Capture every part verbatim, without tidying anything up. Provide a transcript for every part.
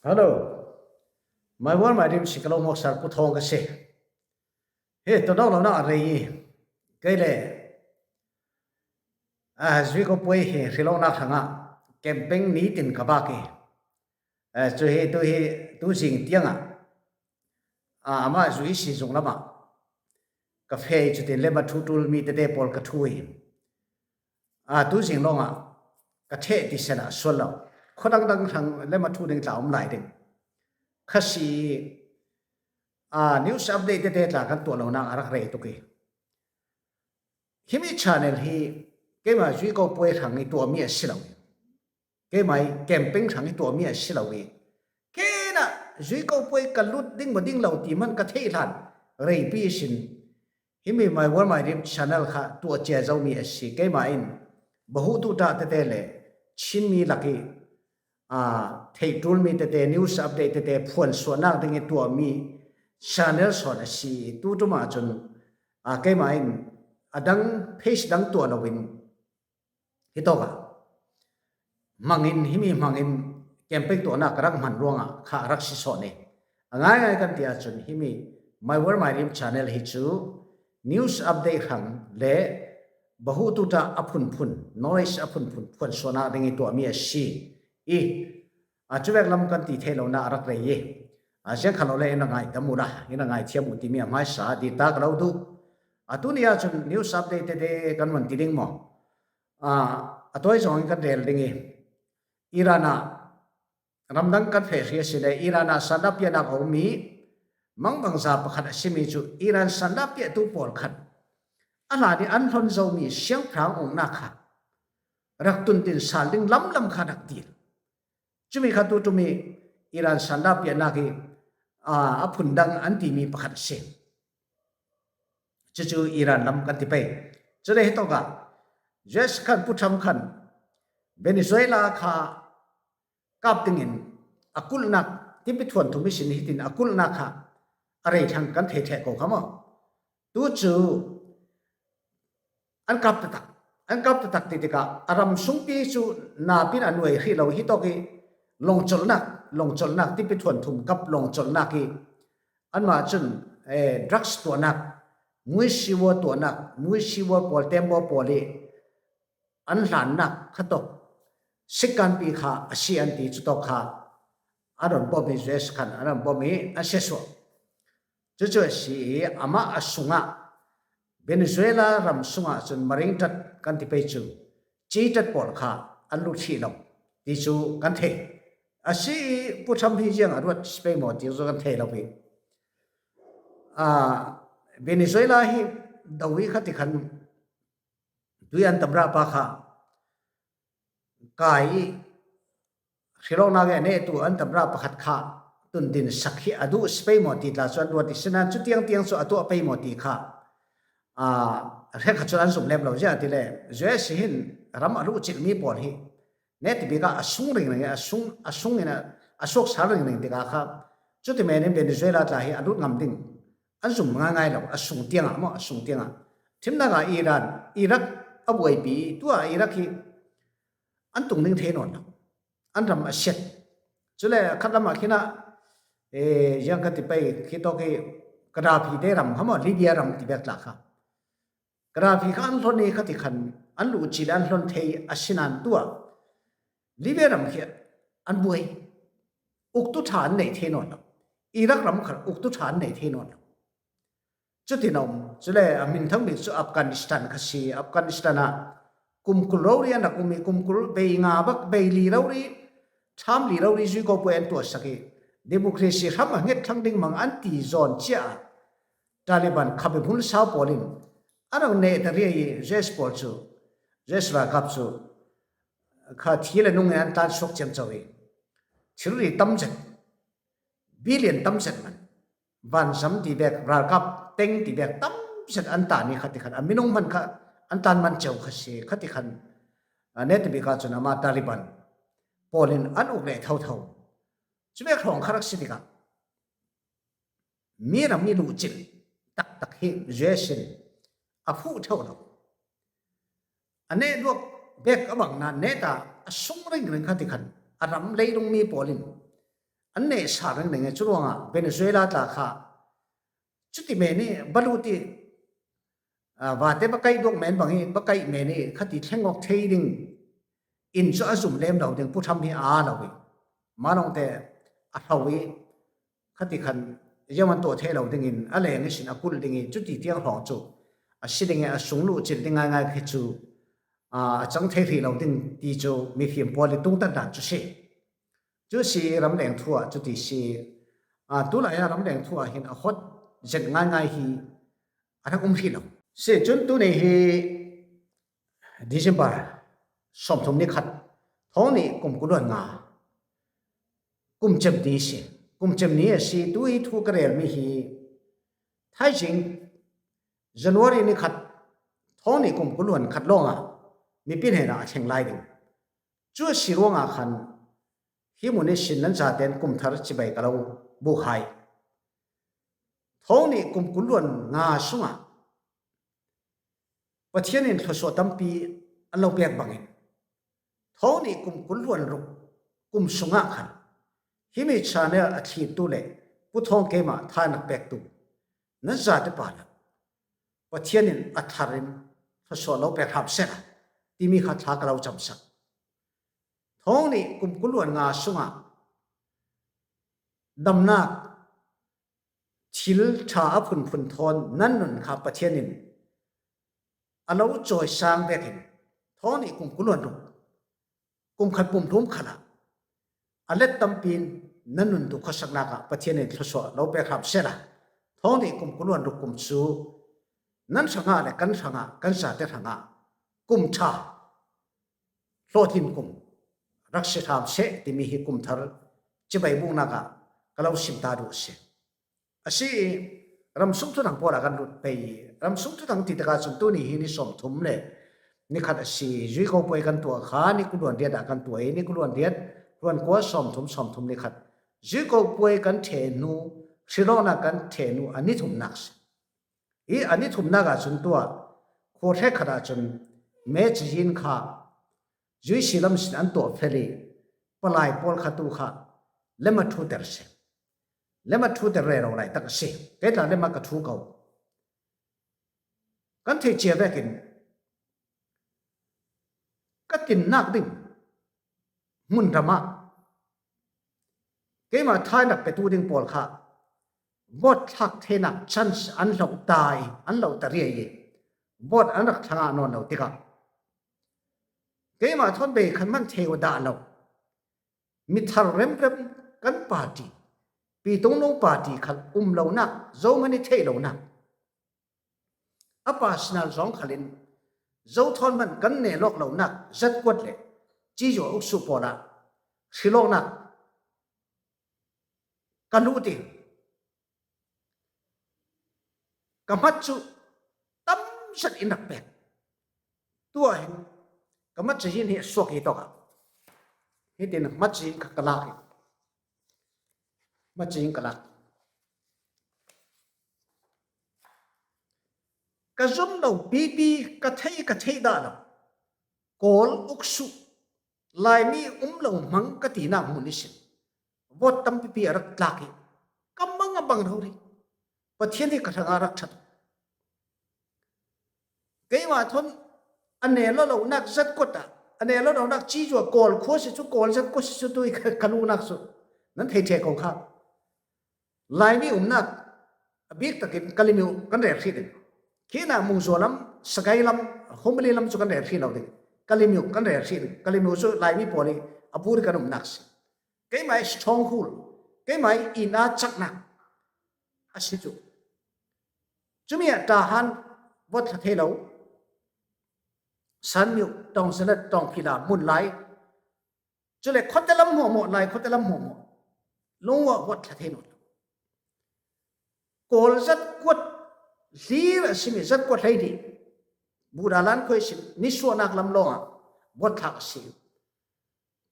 Hello. My World My Dream si ka lo mawk sar Pu Thawng ka si. Hi, tawdawk lo na a rei i. Kei le, a, zui ko puai hi, hrilawknak hrangah camping ni tin ka bak i. A, cu hi, tu hi, tu zing tiangah, a, amah zui si zung lamah ka feh i, cutin le ma thu ṭul mi tete pawl ka thu i. A, tu zing lawngah ka ṭheh ti sen ah sual lo. Khua dangdang hrang le ma thu ding tla um lai ding. Kha si, a, news update tete tla kan tuah lonak a rak rei tuk i. Himi channel hi keimah zui ko puai hrang i tuahmi a si lo. Keimah i camping hrang i tuahmi a si lo i. Kei na zui ko puai ka lut ding maw ding lo ti man ka theih hlan reipi sin. Himi My World My Dream channel kha tuah cia zomi a si. Keimah in bahu tu ta tete le Chinmi lak i, a, theih ṭulmi tete, news update tete phuan suahnak ding i tuahmi channel sawn a si. Tu ṭum ah cun, a, keimah in a dang page dang tuah loin hitawkah hmangin, himi hmangin camping tuahnak ka rak hman ruangah kha a rak si sawn i. A ngaingai kan ti ahcun himi My World My Dream channel hi cu news update hrang le bahu tu ta a phunphun, knowledge a phunphun phuan suahnak ding i tuahmi a si i, a, cuvek lam kan ti thei lo na a rak rei i, a, ziang kha lo le in a ngai tam uh la, in a ngai thiam uh timi a hmaisa dita ka lo duh. A, tuni ahcun news update tete kan van ti ding maw? A, a tawi zawng in kan rel ding i, Iran ah ramdang kan feh hri a si le Iran ah sandah piahnak a um i mangbangza pakhat a simi cu Iran sandah piahtu pawl khan a hlan i an hlon zomi siangpahrang uknak kha rak tuntin sal ding lamlam kha rak dil. Cumi kha tu ṭum i Iran sandah piahnak i, a, a phundang an timi pakhat a si. Cucu Iran lam kan ti pei. Cule hitawkah U S khan, Pu Trump khan Venezuela kha kap dingin a kulhnak, timpi thuanthum ihsin hitin a kulhnak kha a rei thlang kan thei ṭheh ko kha maw? Tu cu an kap taktak, an kap taktak ti tikah a ram sungpi cu napin a nuai hrih lo, hitawk i lawngcolhnak, lawngcolhnak, timpi thuanthum kap lawngcolhnak i anmah cun, eh, drugs tuahnak, muisiwa tuahnak, muisiwa pawl, tembaw pawl i an hlannak kha tawk sikkanpi kha a si an ti, cutawk kha an rawn bawm i, U S khan an rawn bawm i an siasuah. Cucu a si i amah a sungah Venezuela ram sungah cun maringṭat kan ti pei cu ciṭat pawl kha an lut hrih lo ti cu kan thei. A si i Pu Trump hi ziang a ruat si pei maw ti cu kan thei lo i, a, Venezuela hi do i kha ti khan tui an tamrah pa kha kai i hrilawknak i a nehtu an tamrah pakhat kha tundin sak hi a duh si pei maw ti tla cu an ruat i, sinan cu tiangtiang cu a tuah pei maw ti kha, aa, hrekkhat cun an zumh lem lo ziah ti le, U S hin ram a luhcilhmi pawl hi neh ti bik ah a sung ringring i a sung, a sung in a, a suak sal ringring tikah kha cuti men in Venezuela tla hi a lut ngam ding an zum ngaingai lo, a sung tiangah maw, a sung tiangah. Thimnak ah Iran, Iraq a buaipi i, tu ah Iraq hi an tung ding thei nawn lo, an ram a siat. Cule a khat lamah khin ah, eh, ziang ka ti pei, khi tawk i Gaddafi te ram kha maw, Libya ram ti bek tla kha. Gaddafi kha an hlon i kha ti khan an luhcil an hlon thei a si nain tu ah Libya ram khi an buai. Uktu ṭha an neih thei nawn lo. Iraq ram kha uktu ṭha an neih thei nawn lo. Cutin a um. Cule a hminthang bik cu Afghanistan kha si. Afghanistan ah kum kul rori an rak um i, kum kul bei nga bak, bei li rori, ṭham li rori zui ko puai an tuahsak i, democracy hram a hnget thlang ding mang an ti zawn cia ah Taliban khabe hmun sau pawl in an rak neh ta riai i, U S pawl cu, U S ralkap cu kha thil a nung in an tlan suak ciamco i, thilri tam zet, billion tam zet man, vanzam ti bek, ralkap teng ti bek tam zet an tan i kha ti khan a minung hman kha an tlan man cio kha si, kha ti khan, a, neh ti bik ah cun amah Taliban pawl in an uk leh thotho. Cu bek hrawng kha rak si tikah mi ram i luhcilh taktak hi U S in a phuh ṭheuh lo. A neh duak bek a bang nain neh ta a sung ringring kha ti khan a ram leilung mi pawl in an neh sa ringring e. Curuangah Venezuela tla kha cuti men i balut i, aa, vate va kaih duak men bang i va kaih men i khati thleng awk thei ding in cu a zum lem lo ding, putham hi a lo i, malawngte a hlo i, khati khan ziaman tuah thei lo dingin a leng ihsin a kulh ding i, cuti tiang hrawng cu a si ding i, a sung luh cil ding ngaingai khi cu, aa, a cang thei hrih lo ding ti cu mifim pawl i tungtan dan cu si. Cu si ramleng thu ah cuti si. Aa, tulai ah ramleng thu ah hin a hot zet ngaingai hi a rak um hrih lo. Si cun tuni hi December sawmthum ni khat, thawng nih kum kul le nga, kum cem ni si. Kum cem ni a si. Tu hi thu ka relmi hi thaizing January ni khat, thawng nih kum kul le khat lawngah mipi hnenah a thleng lai ding. Cu a si ruangah khan hi mun ihsin nan zaten kum thar cibai ka lo buk hai. Thawng nih kum kul le nga sungah Pathian in thluasuah tampi an lo pek bangin, thawng nih kum kul le ruk kum sungah khan himi channel a thlirtu le Pu Thawng keimah thanak pektu nan zate pa le Pathian in a thar in thluasuah lo pek hram seh la timi kha thla ka lo camsak. Thawng nih kum kul le nga sungah damnak thil ṭha a phunphun thawn nan nun kha Pathian in a lo cawisang vekin, thawng nih kum kul le ruk kum khat pumhlum khalah a let tampi in nan nun duh khuasaknak ah Pathian in thluasuah lo pek hram seh la, thawng nih kum kul le ruk kum cu nan hrangah le kan hrangah, kan zate hrangah kum ṭha, hlawhtling kum rak si hram seh timi hi kum thar cibai buknak ah ka lo sim ta duh a si. A si i, ramsung thuthang pawl ah kan lut pei i, ramsung thuthang ti tikah cun tuni hi ni sawmthum le ni khat a si. Zuiko puai kan tuah kha ni kul le riat ah kan tuah i, ni kul le riat, hluan kua, sawmthum, sawmthum ni khat. Zuiko puai kan ṭheh hnu, hrilawknak kan ṭheh hnu a ni thumnak si. I a ni thumnak ah cun tuah, khua hrekkhat ah cun Mei Chin kha zuisi lam sin an tuah fel i, palai pawl kha tu kha lema ṭhuter si. Lema ṭhuter rero lai tak a si. Kei tla lema ka ṭhu ko. Kan theih cia vekin ka tinnak ding hmunram ah keimah thanak petu ding pawl kha vote thlak theinak chance an hloh ta i, an lo ta riai i, vote an rak thlangah nawn lo tikah keimah thawn bei khan man thei aw dah lo. Mi thar remrem kan party, Pi Tung Lung party khal um lonak, zohman i theih lonak, a personal zawng khalin zo thawn hman kan neh lawk lonak, zatkuat le cizua uksu pawl ah hrilawknak ka lut i, ka hmat cu tam zet in rak pek. Tuah hin ka hmat cazin hi a suak i tawk ah hitin hmat cazin kha ka lak i, hmat cazin ka lak. Ka zum lo pipi, ka thei, ka theih dah lo. Kawl, uksu, Laimi um lo hmang ka tinak hmun ihsin vote tampipi a rak tlak i, ka mang a bang rori. Pathian hi ka hrangah a rak ṭhat. Keimah thawn a neh lawk lonak zatkuat ah, a neh lawk lonak cizua Kawl khua si cu, Kawl zatkuat si cu, tu i ka, ka luhnak cu nan thei ṭheh ko kha. Laimi umnak a bik takin Kalemyo kan rel hrih ding. Khi ah Mungzaw lam, Sagaing lam, Humli lam cu kan rel hrih lo ding. Kalemyo kan rel hrih ding. Kalemyo cu Laimi pawl i a bur i kan umnak si. Keimah i stronghold, keimah i inn a caknak a si cu. Cumi ah Tahan vote thla thei lo. Sanmyo, Tawngzalat, Tawngphila, Munlai, cule khuate lam hmuahhmuah, Lai khuate lam hmuahhmuah, lungah vote thla thei nawn lo. Kawl zatkuat hlir a simi, zatkuat hleihnih, Budalan khua ihsin nisuahnak lam lawngah vote thlak a si.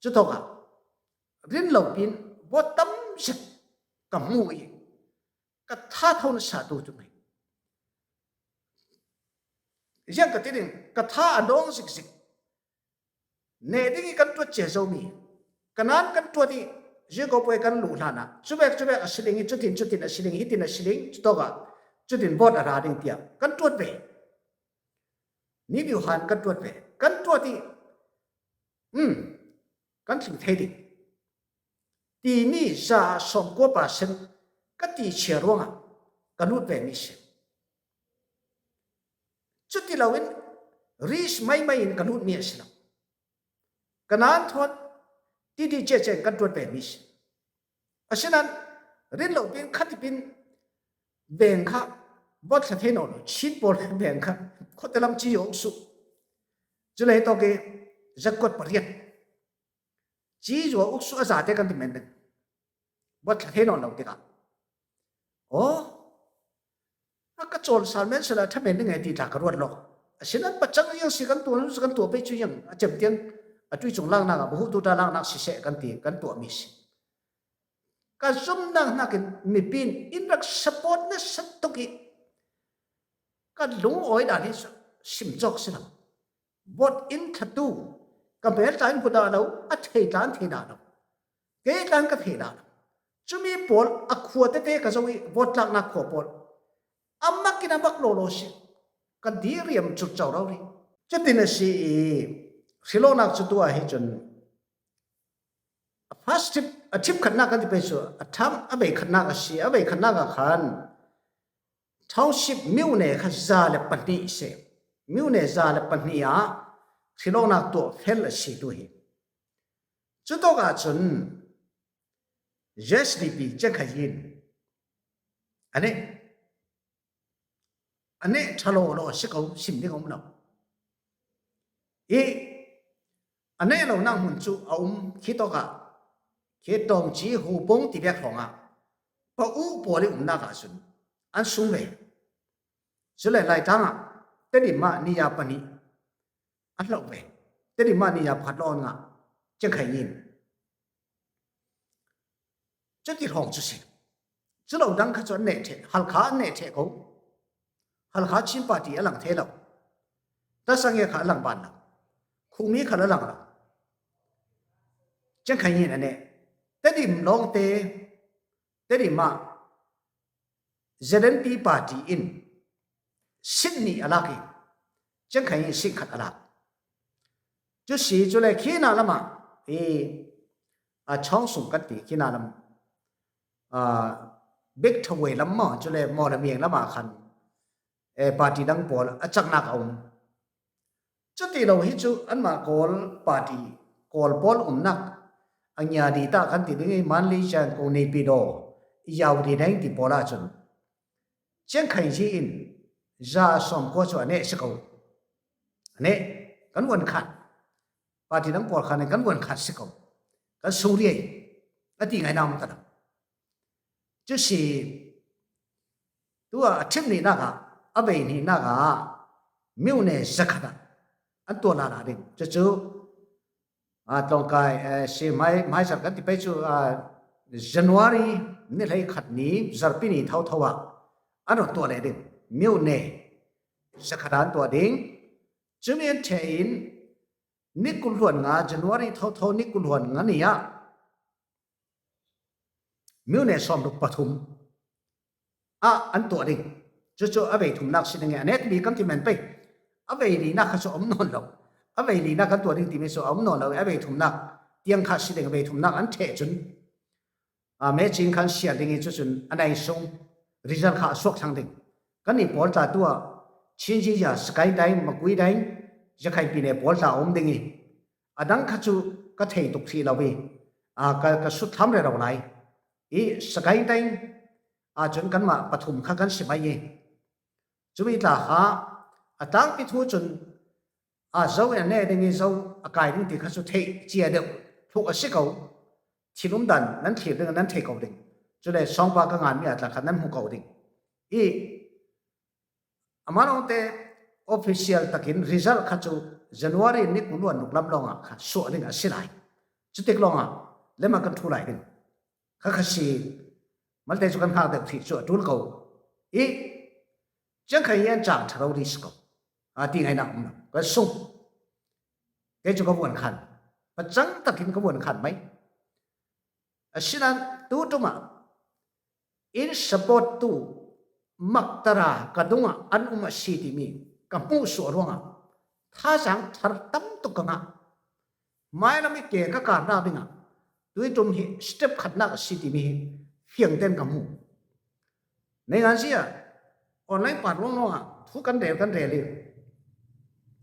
Cutawkah rin lo pin vote tam zet ka hmu i, ka tha tho nasa tu tu mai. Ziang ka ti ding, ka tha a dawng zikzik. Neh ding i kan tuat cia zomi, ka nan kan tuat i, Ziko poi kan luh hlan ah, cuvek cuvek a si ding hi, cutin cutin a si ding, hitin a si ding, cutawk ah cutin vote a ra ding tiah kan tuat ve. Ni biuhan kan tuat ve. Kan tuat hi, um, kan tling thei ding timi za sawmkua percent ka tihchia ruangah ka lut ve mi si. Cuti loin risk maimai in ka lut mi a si lo. Ka nan thawn titi ciacia in kan tuat ve mi si. Asinan rin lo pin khatipin veng kha vote thla thei nawn lo, Chin pawl veng kha khuate lam ci zo uksuh. Cule hi tawk i zakkuat pariat ci zo uksuh a zate kan ti men ding. Vote thla thei nawn lo tikah, aw, a ka cawl sal men sela tha men ding e ti tla ka ruat lo. Asinan pacang ziang si kan tuah, kan tuah pei cu ziang a cem tiang a tui cung laknak ah, bahutu ta laknak siseh kan ti, kan tuah mi si. Ka zumnak hnakin mipi in in rak support nasa tuk i ka lungawi dan hi sim cawk si lo. Vote in thlatu ka hmel tla in hmu dah lo, a thei tla in thei dah lo, kei tla in ka thei dah lo. Cumi pawl a khua tete ka zoh i vote tlaknak khua pawl a mak in a mak lawlaw si. Ka diriam curcau rori. Cutin a si i hrilawknak cu tu ah hi cun a first trip, a trip khatnak kan ti pei cu a tham a vei khatnak a si. A vei khatnak ah khan township myone kha za le pahnih si. Myone za le pahnih ah hrilawknak tuah fel a si tu hi. Cutawk ah cun Z S D P Chiang Khai-in a neh, a neh ṭha lawlaw a si ko, sim ding a um lo. I a neh lonak hmun cu a um khi tawkah, khi Tawngci, Hupung ti vek hrawngah Pa U pawl i umnak ah cun an sung ve. Cule Laitlang ah Tedim ah ni ya pahnih a hloh ve. Tedim ah ni ya pakhat lawng ah Chiang Khai-in cuti hrawng cu si. Cu lo dang kha cu an neh ṭheh, Halkha an neh ṭheh ko. Halkha Chin Party a lang thei lo. Tasang e kha a lang ban lo. Khumi kha a lang lo. Chiang Khai-in a neh. Tedim lawngte, Tedim ah Z N P party in seat nih a lak i Chiang Khai-in seat khat a lak. Cu si cule khi na lamah i, a, Chawngsung kan ti khi na lam, a, Big Tawei lam maw, cule Mawlamyeng lamah khan, e, party dang pawl a caknak a um. Cuti lo hi cu anmah Kawl party, Kawl pawl umnak a ngia di ta kan ti ding i Manli, Zangkong, Naypyidaw, Irrawaddy dang ti pawl ahcun Chiang Khai-in za sawmkua cu a neh si ko. A neh, kan vuan khat. Party dang pawl khan kan vuan khat si ko. Kan sung riai a ti ngaihna um ta lo. Cu si, tu ah a ṭhim nihnak ah, a vei hnihnak ah, myone zakhat ah an tuah lala ding. Cucu, a, tlawngkai, eh, si hmai, hmaizarh kan ti pei cu, a, January ni hleikhat ni, zarhpi ni thotho ah an rak tuah leh ding. Myone zakhat ah an tuah ding. Cumi an ṭheh in, ni kul hluan nga, January thotho ni kul hluan nga ni ah, myone sawmruk pathum ah an tuah ding. Cucu a vei thumnak si ding i a neh timi kan ti men pei. A vei linak kha cu a um nawn lo. A vei linak kan tuah ding timi cu a um nawn lo i a vei thumnak tiang kha si ding, a vei thumnak an ṭheh cun, a, mecin khan siar ding i cucun a nai sung result kha a suak thlang ding. Kannih pawl tla tu ah Chin Zia, Sagaing dang, Magway dang, Rakhine Pine pawl tla a um ding i a dang kha cu ka thei tuk hrih lo i, a, ka, ka sut thlam rero lai i Sagaing dang ahcun kanmah pathum kha kan si mai i cumi tla kha a tlangpi thu cun, a, zo in a neh ding i zo a kai ding ti kha cu theih cia deuh hluk a si ko. Thil umdan nan thlir ding, nan thei ko ding. Cule sawngpa ka nganmi ah tla kha nan hmu ko ding. I amah lawngte official takin result kha cu January ni kul hluan ruk lam lawngah kha suah ding a si lai. Cutik lawngah lemah kan ṭhu lai ding. Kha kha si, malte cu kan hngak deuh hrih cu a ṭul ko. I Chiang Khai-in an cang ṭha rori si ko, a ti ngaihnak um lo. Kan sung. Kei cu ka vuan khan. Pacang takin ka vuan khan mai. A Sinan tu ṭumah in support tu maktara ka dungah an um a si timi ka hmuh suah ruangah thazaang thar tam tuk ka ngah. Mailam i ke ka karna dingah tui ṭum hi step khatnak a si timi hi fiangten ka hmu. Neinganzi ah online pan ruangruangah thu kan rel kan rel i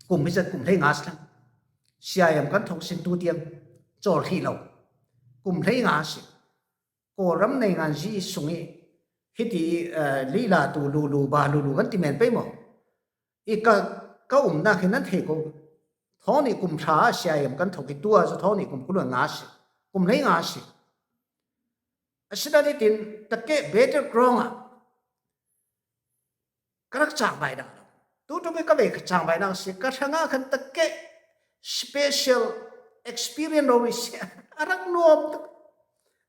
kum hi zat kum hleinga si thlang. Siayam kan thawk sin tu tiang cawl khi lo. Kum hleinga si. Kawlram Neinganzi sung i hiti, eh, lila tu lulu ba lulu kan ti men pei maw? I ka, ka umnak hi nan thei ko. Thawng nih kum hra a siayam kan thawk i tua zu thawng nih kum kul nga si. Kum hleinga si. A si dan hitin takeh battleground ah ka rak cangbai dah lo. Tu ṭum i ka vei ka cangbai nak si ka hrangah khan takeh special experience lo i si a rak nuam tak.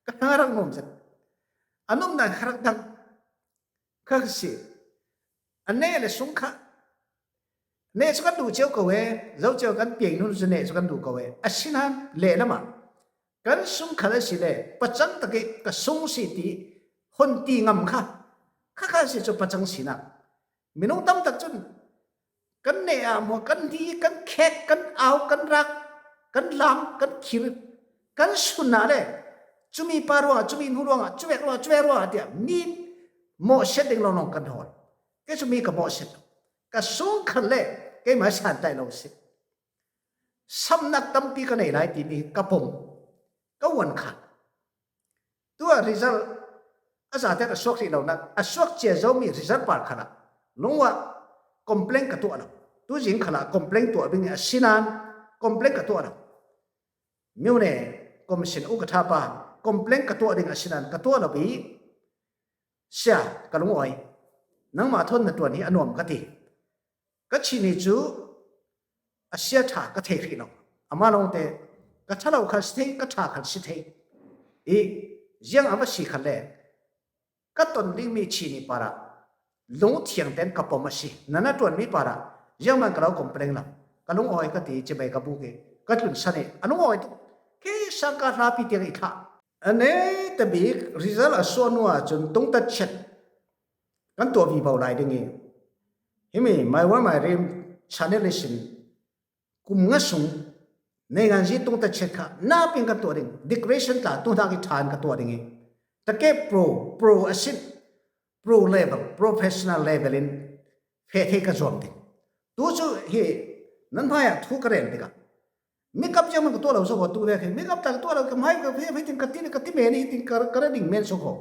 Ka hrangah rak nuam zet. A nuam dan ka rak dang ka si. A ne le sung kha ne cu kan duh cio ko e, zo cio kan piang nun cu ne cu kan duh ko e. A si nan lehlamah kan sung khal a si le pacang tak i ka sung si ti hun ti ngam kha kha kha si cu pacang sinak. Minung tam tak cun kan neh ah maw, kan hni, kan khek, kan au, kan rak, kan lam, kan khir, kan sunah le cumi pa ruangah, cumi hnu ruangah, cuvek ruangah, cuvek ruangah tiah mi mawhsiat ding lawnglawng kan hawl. Kei cu mi ka mawhsiat lo. Ka sung khan le keimah santaih lo si. Samnak tampi ka nei lai timi ka pom, ka uan khan. Tuah result a zaten a suak hrih lonak, a suak cia zomi result par khalah lungua complain ka tuah lo. Tuzing khalah complain tuah bing a si nan complain ka tuah lo. Myone commission u ka ṭha pa complain ka tuah ding a si nan ka tuah lo i sia ka lungawi. Nangmah thawn na ṭuan hi a nuam ka ti. Ka chihni cu a sia ṭha ka thei hrih lo. Amah lawngte ka ṭha lo khan si thei, ka ṭha khan si thei. I ziang a va si khan le ka ton dingmi chihni parah lungthiang ten ka pom a si. Na na ṭuanmi parah ziangman ka lo complain lo. Ka lungawi ka ti, cibai ka buk i ka tlunsan i a lungawi tuk. Kei sangka hlapi tiang i thlah. A nei tabik result a suah hnu ahcun tungtat chet kan tuah vivo lai ding i, himi My World My Dream channel ihsin kum nga sung Neinganzi tungtat chet kha napin kan tuah ding, decoration tla tuhnak i ṭhan ka tuah ding i, takeh pro, pro a si, pro level, professional level in feh thei ka zuam ding. Tu cu hi nan hmaiah thu ka rel tikah, makeup ziangman ka tuah lo zo ko, tu vek hi makeup tla ka tuah lo, ka hmai ka feh feh tin ka ti, ka ti men hi tin ka, ka ra ding men so ko.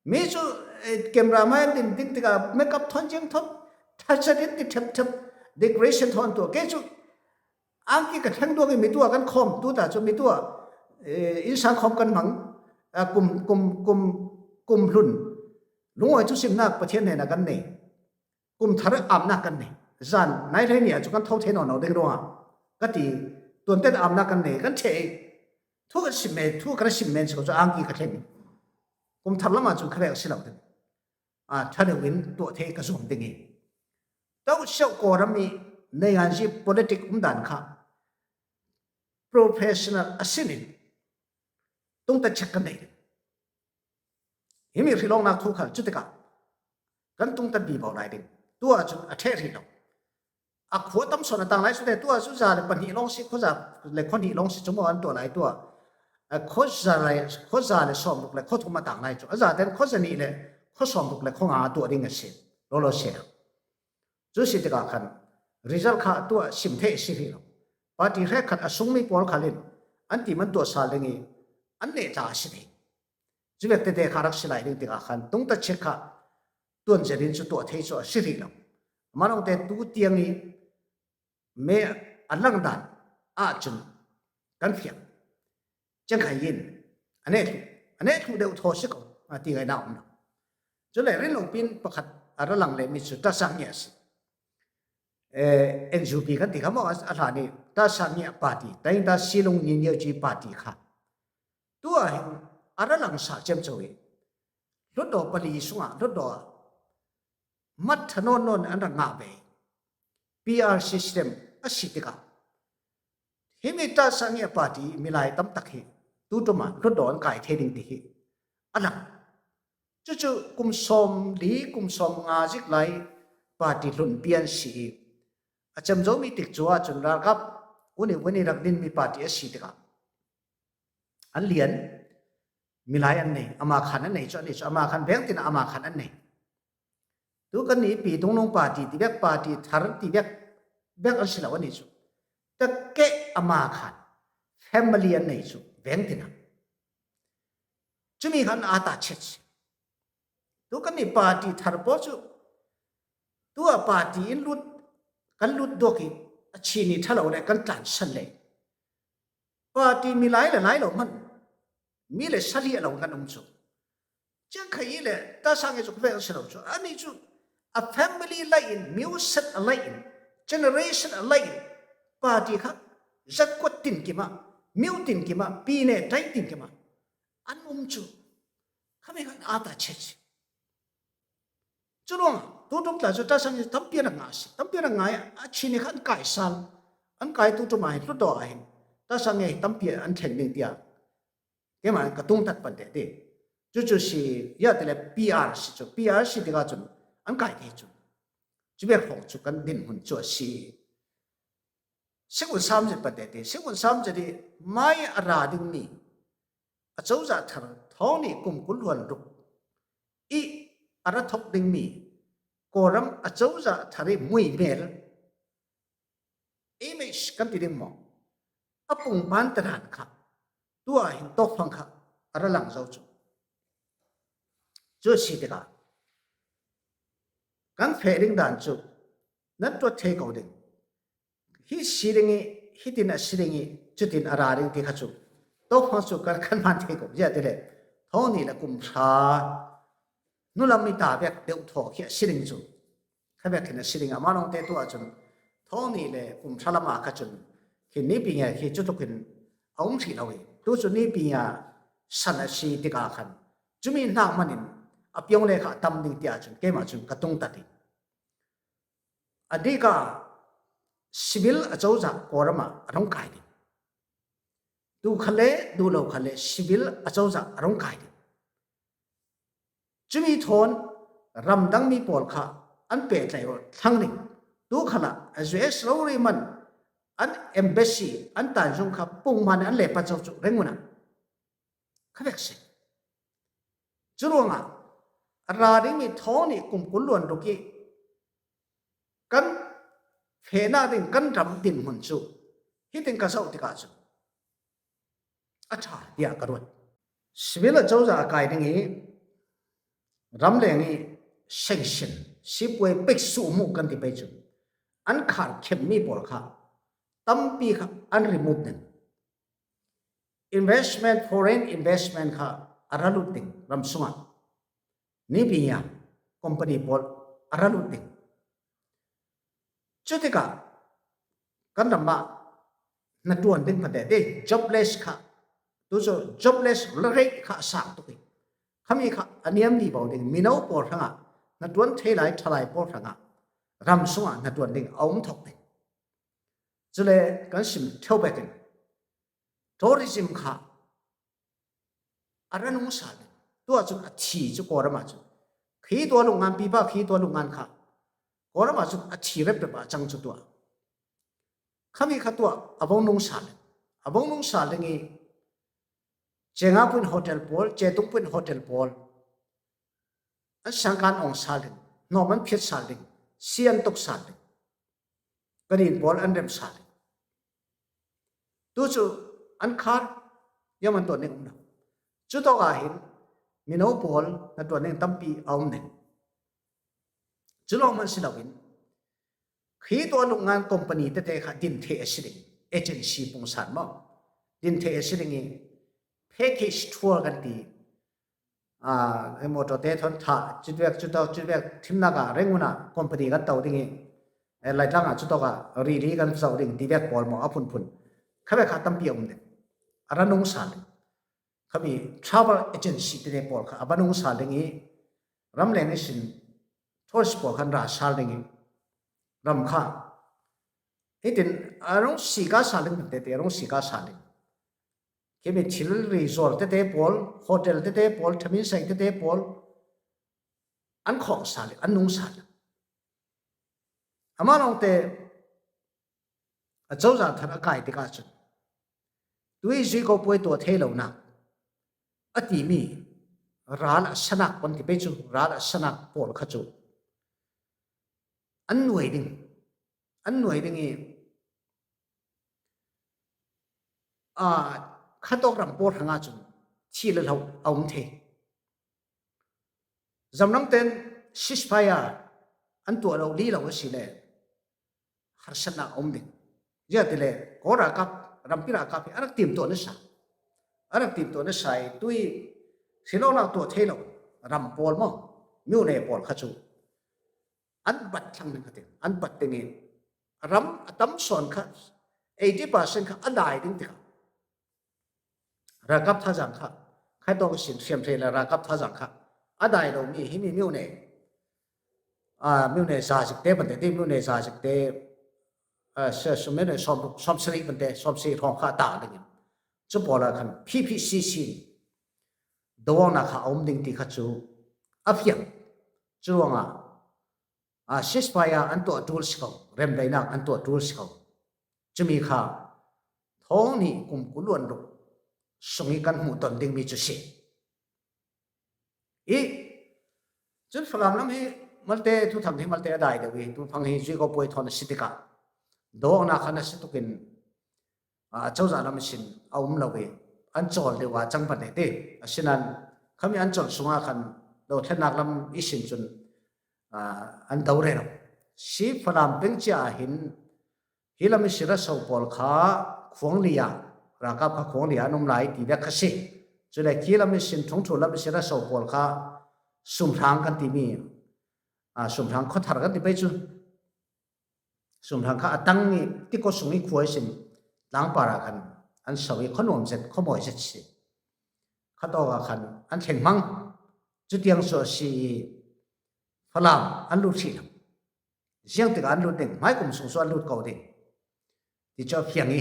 Mi cu, eh, camera mai an din ding tikah makeup thawn ciang thawn, thachat in ti ṭhepṭhep, decoration thawn tuah. Kei cu angki ka thleng duak i mitua kan khawm, tu ta cu mitua, eh, innsang khawm kan hmang, ah, kum, kum, kum, kum hlun. Lungawi thusimnak Pathian hnenah kan nei. Kum thar amnak kan nei. Zan nai hlei ni ah cu kan tho thei nawn lo ding ruangah ka ti. Tuanten amnak kan nei, kan ṭheh i thu kan sim men, thu kan sim men si ko cu angki ka thleng. Kum thar lamah cun khavek a si lo ding. Aa, ṭha deuh in tuah thei ka zuam ding i, tohsiauh Kawlram i Neinganzi politic umdan kha professional a sinin tungtat chet kan nei ding. Himi hrilawknak thu khal cutikah kan tungtat vivo lai ding. Tuah cun a ṭheh hrih lo. A khua tam sawn a tang lai cu te, tuah cu za le pahnih lawng si, khuaza le khuahnih lawng si cu maw an tuah lai tuah. A khuaza le, khuaza le sawmruk le khuathum a tang lai cu. A zaten khuaza nih le khuasawmruk le khuanga a tuah ding a si. Lawlaw si lo. Cu si tikah khan result kha tuah sim theih a si hrih lo. Party hrekkhat a sungmi pawl khal in an tim an tuah sal ding i an neh tla a si thei. Cuvek tete kha rak si lai ding tikah khan tungtat chet kha tuan zetin cu tuah thei cu a si hrih lo. Amah lawngte tu tiang i me a langdan ahcun kan fiang. Ciangkhai in a neh thluh, a neh thluh deuh thaw si ko, a ti ngaihnak um lo. Cule rinlungpin pakhat a ra lang lehmi cu Tasang Ngiah a si. Eh, N U P kan ti kha maw, a hlan i Tasang Ngiah party, Taingta Silung Ninyoji party kha. Tuah hin a ra lang sa ciamco i hlutdaw pali sungah hlutdaw ah mat ṭha nawn nawn an rak ngah ve. P R system a si tikah himi Tasang Ngiah party milai tam tak hi tuṭum ah hlutdaw an kai thei ding ti hi a lang. Cucu kum sawmli, kum sawmnga zik lai party hlun pian si i, a cem zo mi tik cu ahcun ralkap uni uni rak din mi party a si tikah an lian, milai an nei, ama khan an nei cu, an nei cu, ama khan veng tin ama khan an nei. Tu kan nih pi tungnung party ti vek, party thar ti vek, vek an si lo, an nei cu. Takeh ama khan family an nei cu, veng tin a. Cumi khan aa ta chet si. Tu kan nih party thar pawl cu, tu a party in lut, kan lut duak i a chini ṭha lo le kan tlansan le. Party milai le lai lo hmanh, mi le sali a lo kan um cu. Ciang kha i le ta sang i cu khuavek an si lo cu. Ani cu a family lai in, myo set a lai in, generation a lai in, party kha zatkuat tin kim ah, myo tin kim ah, pi ne tai tin kim ah an um cu. Khami khan aa ta chet si. Cu ruangah tu ṭum tla cu tasang i tampi rak ngah a si. Tampi rak ngah i a chini kha an kai sal. An kai tu ṭum ah hin, hlutdaw ah hin tasang i tampi an thlen ding tiah keimah ka tungtat pan te ti. Cucu si, ya ti le P R si cu, P R si tikah cun an kai thei cu. Cu bek hrawng cu kan dinhmun cu a si. Sikun sam zet pan te ti. Sikun sam zet i mai a ra dingmi a cozah thar thawng nih kum kul hluan ruk i a ra thok dingmi Kawlram a cozah thar i muihmel, image kan ti ding maw, a pungpan tadan kha tu ah hin tawkfang kha a ra lang zo cu. Cu a si tikah kan feh ding dan cu nan tuat thei ko ding. Hi si ding i, hitin a si ding i, cutin a ra ding ti kha cu tawkfang cu kan, kan hman thei ko. Ziah ti le thawng nih le kum hra hnulam i ta vek deuh thaw khi a si ding cu. Kha vek khin a si ding. Amah lawngte tu ahcun thawng nih le kum hra lam ah kha cun khi nipi nge khi cutluk in a um hrih lo i, tu cu nipi nge san a si tikah khan cumi hnak hmanh in a piong le kha a tam ding tiah cun keimah cun ka tungtat i, a dika civil a cozah Kawlram ah a rung kai ding. Duh kha le, duh lo kha le, civil a cozah a rung kai ding. Cumi thawn ramdangmi pawl kha an pehtlaih rua thlang ding. Tu khalah U S rori man an embassy an tanzung kha pungman an lepat zo cu reng unah kha vek si. Cu ruangah a ra dingmi thawng nih kum kul luan ruk i kan fehnak ding kan ram dinhmun cu hitin ka zoh tikah cun a ṭha tiah ka ruat. Civil a cozah a kai ding i ramleng i sanction, sipuai pek suhmuh kan ti pei cu an khar khemmi pawl kha tampi kha an remove ding. Investment, foreign investment kha a ra lut ding ram sungah. Nipi nge company pawl a ra lut ding. Cutikah kan ram ah hnaṭuan ding pate ti jobless kha, tu cu jobless rate kha a sang tuk i, khami kha a niam vivo ding, mino pawl hrangah hnaṭuan thei lai ṭhalai pawl hrangah ram sungah hnaṭuan ding a um thok ding. Cule kan sim ṭheo bekin tourism kha a ra nung sal ding. Tu ahcun a thi cu Kawlram ahcun khi tua lungngan, pipa khi tua lungngan kha Kawlram ahcun a thi reprep ah a cang cu tuah. Khami kha tuah a vong nung sal ding. A vong nung sal ding i Cengah puin hotel pawl, Cetung puin hotel pawl an sangkan awng sal ding, hnawm an phiat sal ding, si an tuk sal ding, kan inn pawl an rem sal ding. Tu cu an khar, yam an tuan ding um lo. Cutawk ah hin mino pawl hnaṭuan ding tampi a um ding. Cu lawng hmanh si loin, khi tua lungngan company tete kha din theih a si ding, agency pungsan maw? Din theih a si ding i, package tour kan ti. Aa, motor te thawn thah, cutvek, cutawk, cutvek, thimnak ah reng unah company kan to ding i, eh, Laitlang ah cutawk ah rili kan zoh ding ti vek pawl maw, a phunphun. Kha vek kha tampi a um ding. A ra nung sal ding. Khami travel agency tete pawl kha a va nung sal ding i, ramleng ihsin tourist pawl khan ra sal ding i, ram kha hitin a rung sika sal ding tete, a rung sika sal ding. Himi thil ri zual tete pawl, hotel tete pawl, thamin sai tete pawl, an khawng sal, an nung sal. Ama lawngte a cozah thar a kai tikah cun tui zui ko puai tuah thei lo nak a timi ral a sanak pon ti pei cu ral a sanak pawl kha cu an nuai ding, an nuai ding i, aa, khatawk ram pawl hrangah cun thil a hlo a um thei. Zamrang ten ceasefire an tuah lo li lo a si le harsatnak a um ding. Ziahtile kaw ralkap, rampi ralkap hi a rak timtuah nasa, a rak timtuah nasa i tui hrilawknak tuah thei lo ram pawl maw, myone pawl kha cu an bat thlang ding kha tin, an bat ding i ram a tam sawn kha eighty percent kha a dai ding tikah ralkap thazaang kha, khaitawk ihsin hriamhrei le ralkap thazaang kha a dai lomi himi myone, aa, myone zazikte pante ti, myone zazikte, aa, myone sawm, sawmsarih pante, sawmsarih hrawng kha a ta dingin cu pawl ah khan P P C C in doawknak kha a um ding ti kha cu a fiang. Cu ruangah, aa, ceasefire an tuah ṭul si ko, remdaihnak an tuah ṭul si ko. Cumi kha thawng hnih kum kul luan ruk sung i kan hmuh ton dingmi cu si. I cun Falam lam hi malte, thuthang hi malte a dai deuh i, tufang hi zui ko puai thawn a si tikah dawknak khan a si tukin, aa, cozah lam ihsin a um lo i an cawl deuh ah cang pan ti. Asinain khami an cawl sungah khan dothlennak lam ihsin cun, aa, an do rero. Si Falam peng cia ah hin hi lam ihsin raso pawl kha khuangli ah, ralkap kha khuangli ah an um lai ti dek kha si. Cule khi lam ihsin, Thungthu lam ihsin raso pawl kha Sumhrang kan timi, aa, Sumhrang khuathar kan ti pei cu. Sumhrang kha a tang i tiko sung i khua ihsin tlangpar ah khan an so i khuanuam zet, khuamawi zet si. Khatawk ah khan an thleng hmang. Cutiang cu a si i Falam an lut hrih lo. Ziang tikah an lut ding, hmai kum sung cu an lut ko ding ti cu a fiang i,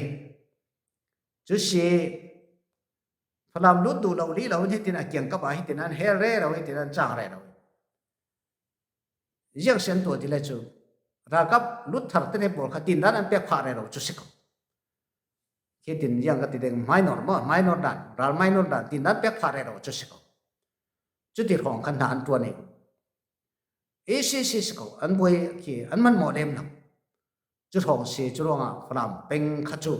cu si Falam lut duh lo li lo in hitin a kiangkap ah hitin an hel rero, hitin an cang rero. Ziang si an tuah ti le cu ralkap lut thar tete pawl kha tindan an pek phah rero cu si ko. Hitin ziang ka ti ding, minor maw, minor dan, ral minor dan tindan pek phah rero cu si ko. Cuti hrawng khan hna an ṭuan i, A C C si ko, an buai khi an man maw lem lo. Cu hrawng si, cu ruangah Falam peng kha cu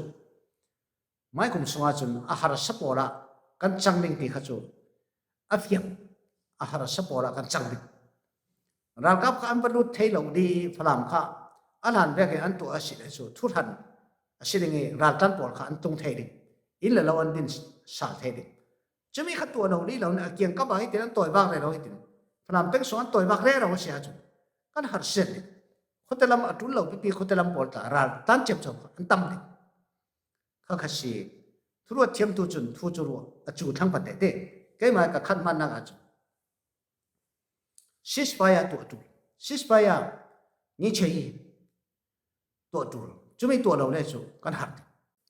hmai kum sungah cun a harsa pawl ah kan cang ding ti kha cu a fiang, a harsa pawl ah kan cang ding. Ralkap kha an va lut thei lo dih i Falam kha a hlan vekin an tuah a si le cu thuhran a si ding i raltlan pawl kha an tung thei ding, inn le lo an din sal thei ding. Cumi kha tuah lo li lo in a kiangkap ah hitin an tawivak rero hitin, Falam peng sung an tawivak rero a si ahcun kan harsiat ding. Khuate lam a ṭul lo pipi khuate lam pawl tla ral tlan ciamco kha an tam ding. Kha kha si. Thuruat thiamtu cun thu cu ruah a cu thlang pan tete. Keimah ka khat hmannak ahcun ceasefire tuah ṭul, ceasefire ni chei i tuah ṭul. Cumi tuah lo le cu kan har ding.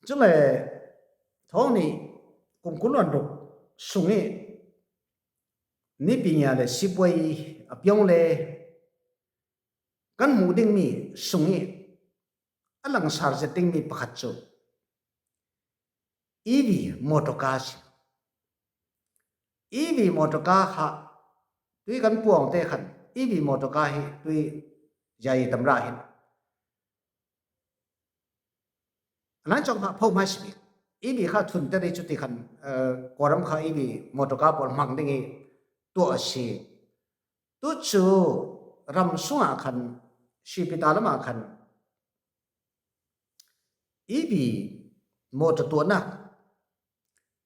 Cule thawng nih kum kul luan ruk sung i nipi nia le sipuai a piong le kan hmuh dingmi sung i a langsar zet dingmi pakhat cu E V motor car si. E V motor car kha tui kan puang te khan E V motor car hi tui zia i tam rah hin a nan cawng kha pho hmai si bik. E V kha thun te rih cuti khan, eh, Kawlram kha E V motor car pawl hmang ding i tuah a si. Tu cu ram sungah khan, Sipita lamah khan E V motor tuahnak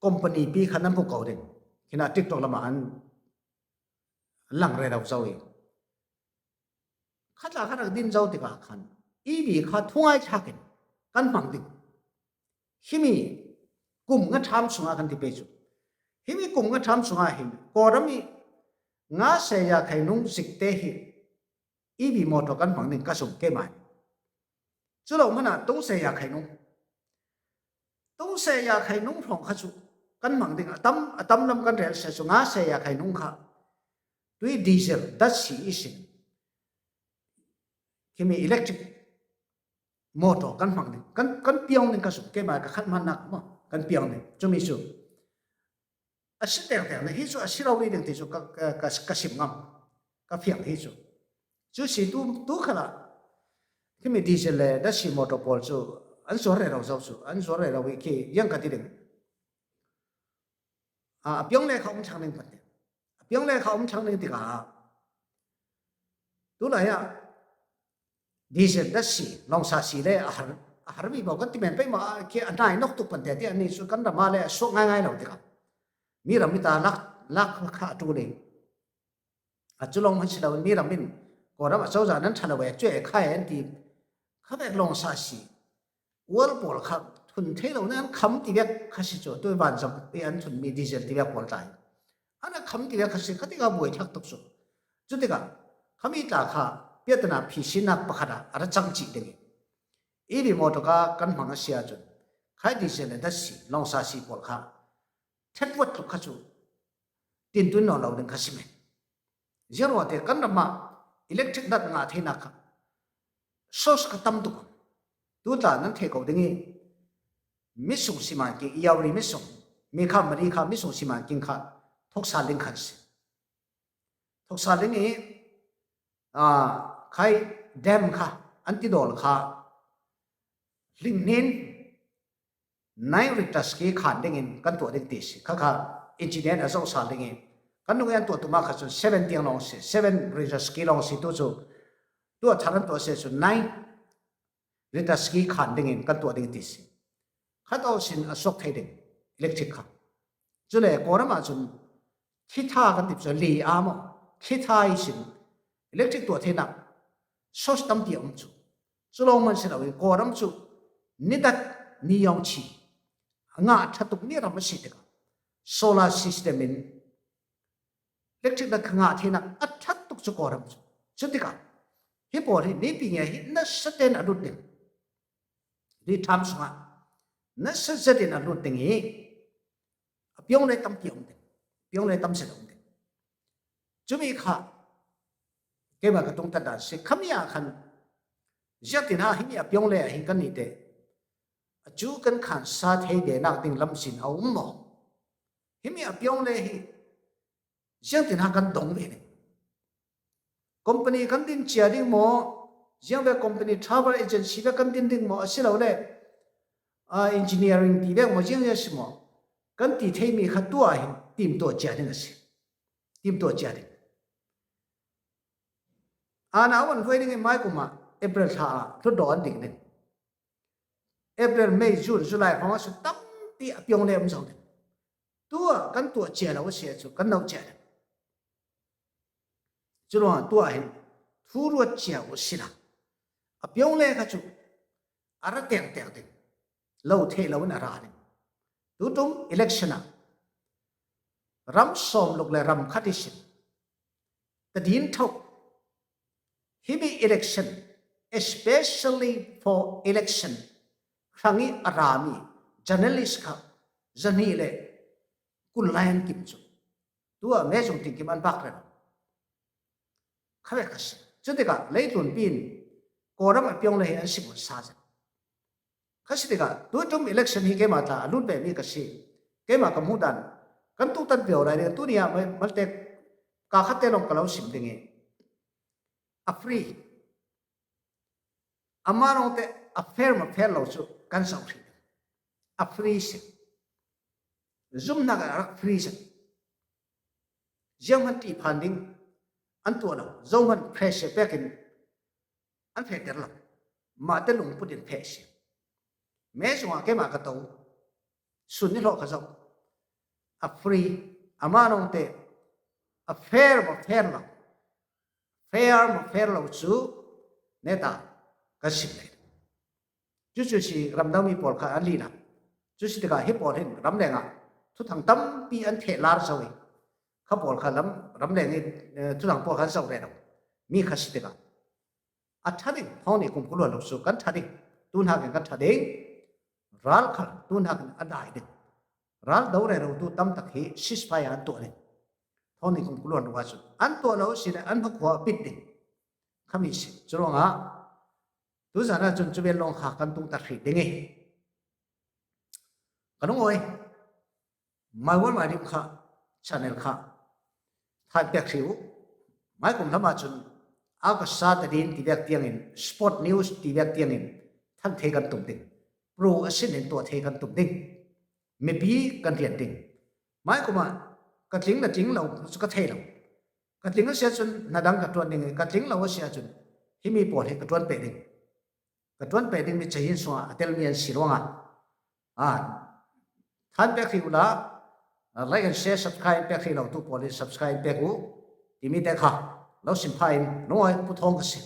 company pi khan an hmu ko ding. Khinah TikTok lamah an lang rero zo i, khatla kha rak din zo tikah khan E V kha thungai thlak in kan hmang ding. Himi kum nga ṭham sungah kan ti pei cu, himi kum nga ṭham sungah hin Kawlram i nga seya khei nung zik te hi E V motor kan hmang ding ka zumh keimah hi. Cu lo hmanah tung seya khei nung, tung seya khei nung hrawng kha cu kan hmang ding a tam, a tam lam kan rel se chu nga se ya khai nung kha. Tui diesel dat si i sin. Khimi electric motor kan hmang ding. Kan, kan piang ding ka sum, keima ka khat hman nak mo. Kan piang ding. Chumi chu. A si teng teng na hi chu a si lo ni ding ti chu ka, ka, ka, ka sim ngam. Ka fiang hi chu. Chu si tu, tu khala. Khimi diesel le dat si motor pawl chu. An zuar rero zo chu. An zuar rero i khi yang ka ti ding. A, a piang le kha um chang ning pan te. A piang le kha um chang ning ti ka. Tu la ya. Diesel dat si, lawngsa si le a har, a har mi bo kan ti men pei ma, a khi a nai nok tuk pan te ti ani su kan ram a le a suak ngai ngai lo ti ka. Mi ram mi ta lak, lak kha tu le. A chu lawng hman si lo mi ram in, Kawlram a chawza nan ṭha lo e, chu e kha e an ti. Kha vek lawngsa si. World pawl kha thun thei lo nan kham ti vek kha si chu, tu van zam e an thun mi diesel ti vek pawl tai. Ana kham ti vek kha si, kha ti ka buai thak tuk chu. Chu ti ka, khami tla kha, piatana phi si nak pakhat a, a ra chang chi ding. I bi motor ka kan hmang a sia chun. Khai diesel le dat si, lawngsa si pawl kha. Thet vot tuk kha chu. Tin tun nawn lo ding kha si men. Ziang ruate kan ram ah electric dat ngah theinak kha source kha tam tuk. Tu tla nan thei ko ding i mi sung siman king, i yauri mi sung, mi kha mari kha mi sung siman king kha thoksa ling khan si. Thoksa ling i, a, khai dam kha an ti dol kha hling nin nine Richter scale khan dingin kan tuah ding ti si. Kha kha engineer a zo sal dingin. Kan nung an tuah tuma kha chun seven tiang long si, seven Richter scale long si tu chu. Tua thar an tuah se chu nine Richter scale khan dingin kan tuah ding ti si. Khat aw sin a suak thei ding electric kha. Chule Kawlram ah chun khitha kan ti chu li a maw. Khitha i sin electric tuah theinak source tampi a um chu. Chu lo man si lo in Kawlram chu ni dat ni yawng chi. A ngah ṭha tuk ni ram a si tikah solar system in electric dat kha ngah theinak a ṭha tuk chu Kawlram chu. Chu tikah hi pawl hi nipi nge hi nasa ten a lut ding. Ri tham sungah nasa zet in a lut ding hi. A piang le tampi a um ding. Piang le tam zet a um ding. Chumi kha keima ka tung ta dan si khami a khan ziak tin ha himi a piang le a hin kan ni te. A chu kan khan sa thei de nak ding lam sin a um maw. Himi a piang le hi ziang tin ha kan dong ve ding. Company kan din chia ding maw, ziang ve company travel agency ve kan din ding maw, a si lo le, a, engineering ti ve maw, ziang ziang si maw, kan ti thei mi kha tua hin tim tua chia ding a si. Tim tua chia ding. Ana awan hoi ding i mai kuma April thla a, thlu do an ding ding. April, May, June, July hrawng a chu tampi a piang le um zo ding. Tua kan tuah chia lo a si a chu kan no chia ding. Chu ruangah tua hin thu ruat chia uh sila a piang le kha chu a ra tengteng ding. Lo thei lo in a ra ding. Tutum election ah ram sawm luk le ram khat i sin. Ka din tho. Himi election, especially for election, hrangi a rami journalist kha zani le kul lai an kim chu. Tua me zung tin kim an bak ren. Kha ve kha si. Chu tikah leitlun pin Kawlram a piang le hi an si mun sa zet. Kha si tikah tuitum election hi keima tla a lut ve mi ka si. Keima ka hmuh dan kan tutan viau lai ding tuni ah malte ka khatte long ka lo sim ding i a free. Ama longte a fair ma fair lo chu kan zo hri ding. A free si. Zumnak a rak free si. Ziang man ti phan ding an tuah lo. Zo man pressure pekin an feh ter lo. Mahte lungput in feh si. Me zungah keima ka to. Sun ni hlawh ka zoh. A free, ama nongte a fair maw fair lo. Fair maw fair lo chu neta kan sim lei. Chu chu si ramdang mi pawl kha an lina. Chu si tikah hi pawl hin ramlengah thuthang tampi an theh lar zo i. Kha pawl kha lam ramleng i, eh, thuthang pawl kha an zo rero. Mi kha si tikah a ṭha ding, thawng nih kum kul luan lo chu kan ṭha ding, tun hakin kan ṭha ding, ral khal tun hakin a dai ding. Ral do rero tu tam tak hi ceasefire an tuah ding. Thawng ni kum kuluan ruwa chun an tuah lo si le an hmakhua a pit ding. Khami si. Churuangah tuzana chun chuvel lawng kha kan tung ta hri ding i. Kan ung oi. Mai wal mai dim kha channel kha than pek hri u. Mai kum lama chun a ka sa ta din ti vek tiangin sport news ti vek tiangin than thei kan tum ding. Pro a sin in tuah thei kan tum ding. Mipi kan rian ding. Mai kuma ka tling na tling lo chu ka thei lo. Ka tling a sia chun na dang ka tuan ding, ka tling lo a sia chun himi pawl hi ka tuan pe ding. Ka tuan pe ding mi chahin sunga a tel mi an si ruanga. A than pek hri u la, like and share, subscribe pek hri lo tu pawl hi subscribe pek u. Timi te kha lo sim pha in nungoi pu thawng ka si.